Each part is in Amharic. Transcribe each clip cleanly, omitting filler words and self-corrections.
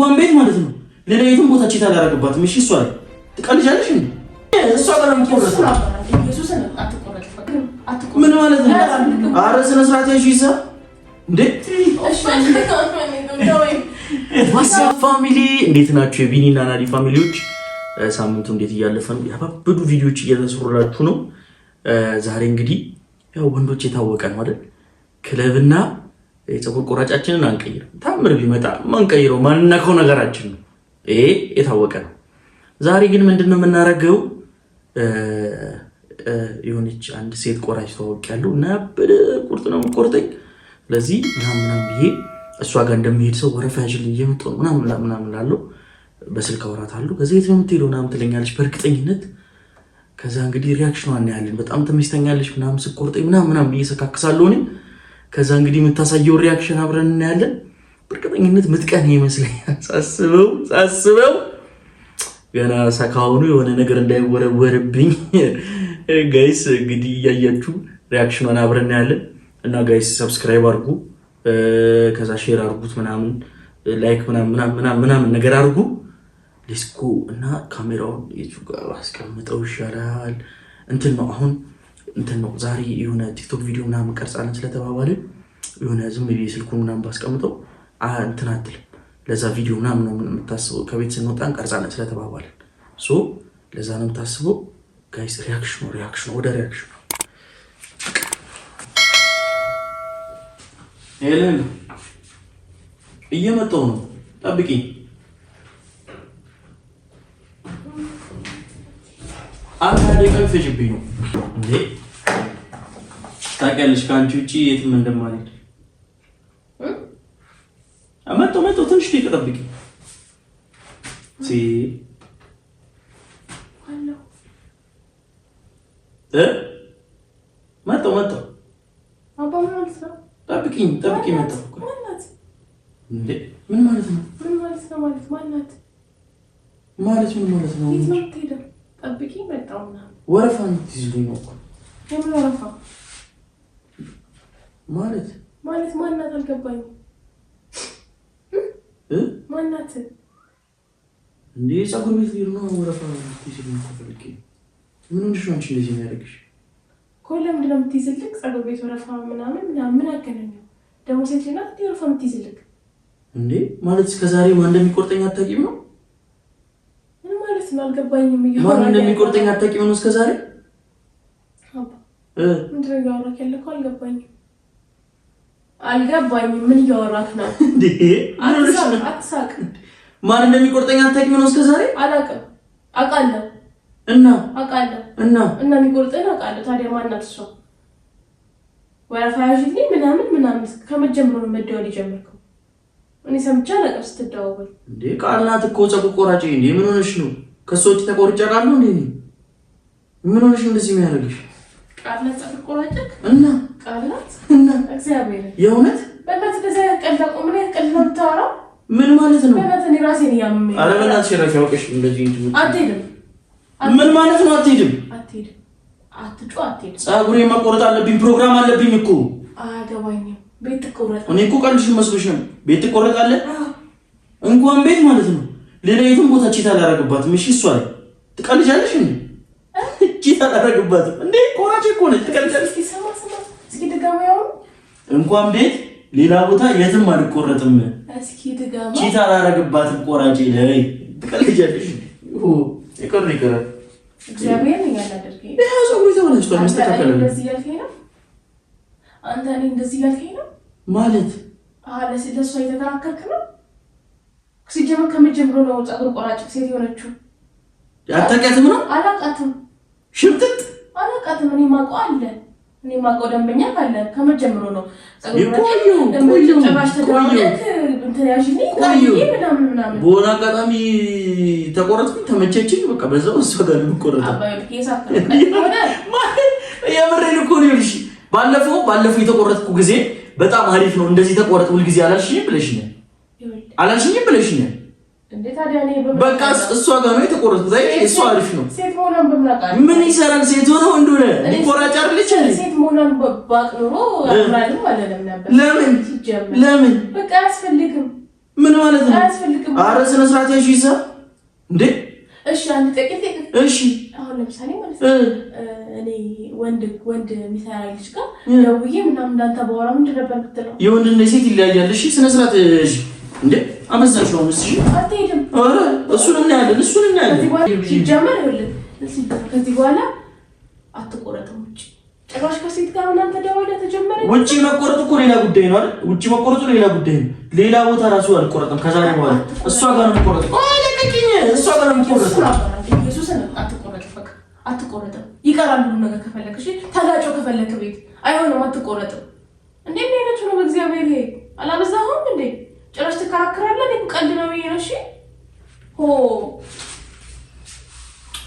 እንኳን ቤት ማለት ነው ሌላ የትም ቦታ cheat አላደረግባትም። እሺ እሷ ላይ ትቀልጃለሽ እንዴ? እሷ ጋር ነው የምትቆረጠው። ምን ማለት ነው? አረ ስነ ስርዓት ያዥ ይዛ እንዴ። What's up family እንዴት ናቸው? የቢኒና ናዲ family ዎች ሳምንቱ እንዴት እያለፈ ነው? ያባበዱ ቪዲዮዎች እየተሰሩላችሁ ነው። ዛሬ እንግዲህ ያው ወንዶች የታወቀ ነው አይደል? ክለብና የፀጉር ቆራጫችንን አንቀይርም። ታምር ቢመጣ ማንቀይረው ማንነካው ነገራችን ነው። ይሄ የታወቀ ነው። ዛሬ ግን ምንድን ነው የምናደርገው? የሆነች አንድ ሴት ቆራጭ ተዋውቂያለሁ እና ያበደ ቁርጥ ነው የምትቆርጠኝ። ስለዚህ ምናምን ምናምን ብዬ እሷ ጋር እንደሚሄድ ሰው ወረፋ ያዥልኝ እየመጣሁ ነው ምናምን ምናምን እላለሁ። በስልክ አወራታለሁ። ከዚ የት ነው የምትሄደው ምናምን ትለኛለች በእርግጠኝነት። ከዛ እንግዲህ reaction ኗ እናያለን። በጣም ተመችተኛለች ምናምን ስቆርጠኝ ምናምን ምናምን ብዬ ሰካክሳለሁ እኔም። ከዛ እንግዲህ የምታሳየው reaction አብረን እናያለን። በእርግጠኝነት ምጥቀን ይመስለኛል ሳስበው ሳስበው ገና ካሁኑ የሆነ ነገር እንዳይወረወርብኝ guys፣ እንግዲህ እያያችሁ reaction ኗን አብረን እናያለን። እና guys subscribe አድርጉ፣ ከዛ share አድርጉት ምናምን like ምናምን ምናምን ምናምን ነገር አድርጉ። Let's go። እና ካሜራውን የቱ ጋር አስቀምጠው ይሻላል? እንትን ነው አሁን እንትን ነው ዛሬ የሆነ ቲክቶክ ቪዲዮ ምናምን ቀርጻለን ስለተባባልን የሆነ ዝም ብዬ ስልኩን ምናምን ባስቀምጠው እንትን አትልም። ለዛ ቪዲዮ ምናምን ነው የምታስበው። ከቤት ስንወጣ እንቀርጻለን ስለተባባልን so ለዛ ነው የምታስበው። Guys reaction ኑ reaction ኑ ወደ reaction ኑ ሄለን እየመጣሁ ነው፣ ጠብቂኝ። አንድ ደቂቃ ይፈጅብኝ ነው እንዴ? ታውቂያለሽ፣ ከአንቺ ውጭ የትም እንደማልሄድ። መጣሁ መጣሁ፣ ትንሽ ደቂቃ ጠብቂኝ። መጣሁ መጣሁ፣ ጠብቂኝ ጠብቂኝ፣ መጣሁ። እንዴ ምን ማለት ነው? ምን ማለት ነው? ማለት ማናት? ማለት ምን ማለት ነው? የት ነው የምትሄደው? ጠብቂኝ መጣሁ ምናምን። ወረፋ እንድትይዝልኝ ነው እኮ። የምን ወረፋ? ማለት ማለት ማናት? አልገባኝም። ማናት? እንዴ ፀጉር ቤት ልሄድ ነው። ወረፋ እንድትይዝልኝ እኮ ፈልጌ ነው። ምን ሆነሽ ነው አንቺ እንደዚህ የሚያደርግሽ? እኮ ለምንድን ነው የምትይዝልክ? ፀጉር ቤት ወረፋ ምናምን ምናምን ምን አገናኘው? ደግሞ ሴት ልጅ ናት እንዴ ወረፋ የምትይዝልክ? እንዴ ማለት እስከ ዛሬ ማን እንደሚቆርጠኝ አታውቂም ነው? ምን ማለት ነው? አልገባኝም። ማን እንደሚቆርጠኝ አታውቂም ነው እስከ ዛሬ? አባ ምንድን ነው እያወራክ ያለከው? አልገባኝም አልገባኝም። ምን እያወራክ ነው? እንዴ አትሳቅ። ማን እንደሚቆርጠኝ አታውቂም ነው እስከ ዛሬ? አላውቅም። አውቃለሁ እና አውቃለሁ እና እና የሚቆርጥህን አውቃለሁ። ታዲያ ማናት እሷ? ወረፋ ያዥልኝ ምናምን ምናምን ከመጀመሩ ነው መደወል የጀመርከው? እኔ ሰምቼ አላውቅም ስትደዋወል። እንዴ ቃል ናት እኮ ፀጉር ቆራጭ። እንዴ ምን ሆነሽ ነው? ከእሷ ውጭ ተቆርጬ አውቃለሁ እንዴ? ምን ሆነሽ ነው እንደዚህ የሚያደርግሽ? ቃል ናት ፀጉር ቆራጭክ? እና ቃል ናት እና እግዚአብሔር የእውነት በእናትህ እንደዚያ አይነት ቀልድ አቁም። ምን አይነት ቀልድ ነው የምታወራው? ምን ማለት ነው? በእናትህ እኔ ራሴን እያመመኝ ነው። ኧረ በእናትሽ እረፊ አውቀሽ እንደዚህ አትሄድም። ምን ማለት ነው አትሄድም? አትሄድም። አትጩ አትሄድም። ፀጉሬ መቆረጥ አለብኝ፣ ፕሮግራም አለብኝ እኮ። አያገባኝም። ቤት ትቆረጥ። እኔ እኮ ቀልድሽ መስሎሽ ነው። ቤት ትቆረጣለህ? እንኳን ቤት ማለት ነው ሌላ የትም ቦታ cheat አላደረግባትም። እሺ እሷ ላይ ትቀልጃለሽ እንዴ? Cheat አላደረግባትም እንዴ? ቆራጭ እኮ ነች። ትቀልጃለሽ። እስኪ ስማ ስማ፣ እስኪ ድጋሚ ያው እንኳን ቤት ሌላ ቦታ የትም አልቆረጥም። እስኪ ድጋሚ Cheat አላደረግባትም ቆራጭ ላይ ትቀልጃለሽ። ይቅር ይቅር። እግዚአብሔር ነው ያላደርገኝ። ይሄ ፀጉሬ ተበላሽቷል፣ መስተካከል አለበት። እንደዚህ እያልከኝ ነው አንተ? እኔ እንደዚህ እያልከኝ ነው ማለት ለእሷ እየተከራከርክ ነው? ሲጀመር ከመጀመሩ ነው ፀጉር ቆራጭ ሴት የሆነችው። አታውቂያትም ነው? አላውቃትም። ሽምጥጥ አላውቃትም። እኔ የማውቀው አለ፣ እኔ የማውቀው ደንበኛ ካለ ከመጀመሩ ነው ቆዩ ቆዩ ምናምን ምናምን። በሆነ አጋጣሚ ተቆረጥኩኝ፣ ተመቸችኝ። በቃ በዛው እሷ ጋር የምቆረጠው የምሬን እኮ ነው። ይኸውልሽ ባለፈው ባለፈው የተቆረጥኩ ጊዜ በጣም አሪፍ ነው እንደዚህ ተቆረጥ ሁልጊዜ አላልሽኝም ብለሽኛል። አላልሽኝም ብለሽኛል። በቃ እሷ ጋር ነው የተቆረጥኩት። አይ እሷ አሪፍ ነው። ምን ይሰራል? ሴት ሆነ ወንድ ሆነ ቆራጭ አይደለች? ሴት መሆኗን ባቅ ኖሮ አብራልም አለለም ነበር። ለምን ለምን በቃ አያስፈልግም። ምን ማለት ነው? አያስፈልግም። አረ ስነ ስርዓት ያዥ ይዛ እንዴ። እሺ አንድ ጥቂት። እሺ አሁን ለምሳሌ ማለት ነው እኔ ወንድ ወንድ የሚሰራ ልጅ ጋር ደውዬ ምናምን እንዳንተ ባወራ ምንድን ነበር የምትለው? የወንድና የሴት ይለያያል። እሺ ስነ ስርዓት እሺ። እንዴ አመዛሽ ነው። እሺ አትሄድም። አረ እሱን እናያለን፣ እሱን እናያለን። ሲጀመር ይኸውልህ ከዚህ በኋላ አትቆረጥም ውጭ ጭራሽ ከሴት ጋር ምናምን ተደዋውለህ ተጀመረ። ውጭ መቆረጥ እኮ ሌላ ጉዳይ ነው አይደል? ውጭ መቆረጡ ሌላ ጉዳይ ነው። ሌላ ቦታ ራሱ አልቆረጥም ከዛሬ በኋላ እሷ ጋር ነው የምቆረጠው። ቆይ ለቀቂኝ፣ እሷ ጋር ነው የምቆረጠው። ኢየሱስን አትቆረጥም፣ በቃ አትቆረጥም። ይቀራል ሁሉ ነገር ከፈለክ፣ እሺ ተጋጨው ከፈለክ ቤት አይሆንም፣ አትቆረጥም። እንዴ ምን አይነቱ ነው? በእግዚአብሔር ይሄ አላበዛኸውም እንዴ? ጭራሽ ትከራከራለህ። እኔ እኮ ቀልድ ነው ብዬ ነው። እሺ ሆ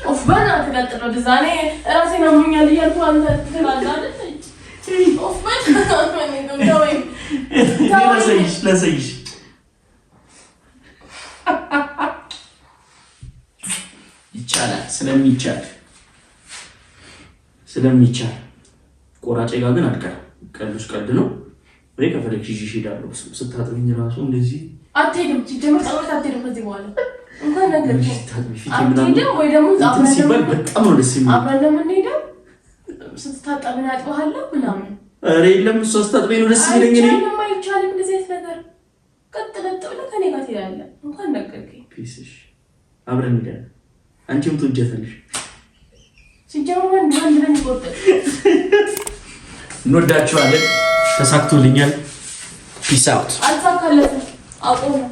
ኦፍ በእናትህ ቀጥል ነው እዛ። እኔ እራሴን አሞኛል እያልኩ አንተ ትላለህ አይደል? ኦፍ በእናትህ ተወኝ፣ ላሳይሽ፣ ላሳይሽ ይቻላል። ስለሚቻል ስለሚቻል ቆራጬ ጋር ግን አልቀርም። ቀልዱስ ቀልድ ነው ወይ ከፈለግሽ ይዤሽ እሄዳለሁ። ስታጥቢኝ ራሱ እንደዚህ አትሄድም። ሲጀምር ፀጉር አትሄድም ከዚህ በኋላ እንኳን ነገር ስታጥቢ ፊቴ ምናምን አትሄድም ወይ ደግሞ እንትን አብረን ሲባል በጣም ነው ደስ የሚለው። አብረን ነው የምንሄደው። ስትታጠብ እኔ አጥብሃለሁ ምናምን። ኧረ የለም እሷ ስታጥበኝ ነው ደስ የሚለኝ እኔ። አይቻልም፣ አይቻልም እንደዚህ አይነት ነገር። ቀጥ ለጥ ብለህ ከእኔ ጋር ትሄዳለህ። እንኳን ነገርከኝ። Peace እሺ፣ አብረን እንሄዳለን። አንቺም ትወጃታለሽ። ሲጀምር ወንድ ወንድ ነው የሚቆርጥህ። እንወዳችኋለን። ተሳክቶልኛል። Peace out። አልተሳካለትም። አውቆ ነው።